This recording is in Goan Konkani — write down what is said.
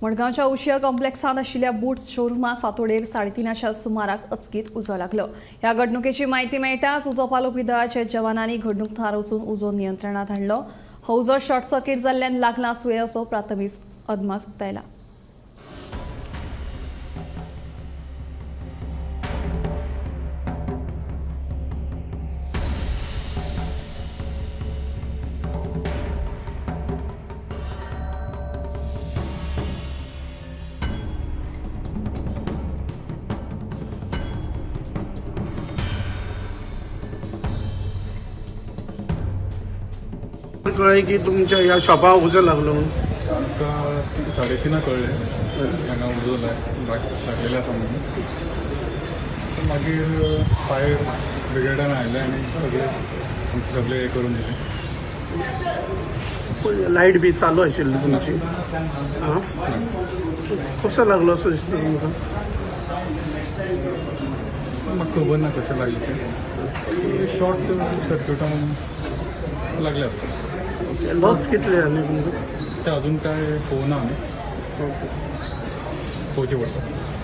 मडगांवच्या उशिया कॉम्प्लेक्सांत आशिल्ल्या बूट्स शोरुमाक फांतोडेर 3:30च्या सुमाराक अचकीत उजो लागलो. ह्या घडणुकेची म्हायती मेळटाच उजो पालोवपी दळाच्या जवानांनी घडणूक थळार वचून उजो नियंत्रणात हाडलो. हो उजो शॉर्ट सर्किट जाल्ल्यान लागला आसुये असो प्राथमीक अदमास उक्तायला. कळ्ळें की तुमच्या ह्या शॉपाक उजो लागलो म्हणून? आमकां 3:30 कळ्ळें हांगा उजो लागलेले आसा म्हणून. मागीर फायर ब्रिगेडान आयले आनी सगळे आमचे सगळे हें करून दिलें. पण लायट बी चालू आशिल्ली तुमची? आं, कसो लागलो असो दिसता तुमकां? म्हाका खबर ना कशें लागलें तें. शॉर्ट सर्क्युटान लागलें आसता. लॉस कितले जाले तुमकां? ते अजून काय पळोवना आमी, पळोवचें पडटा.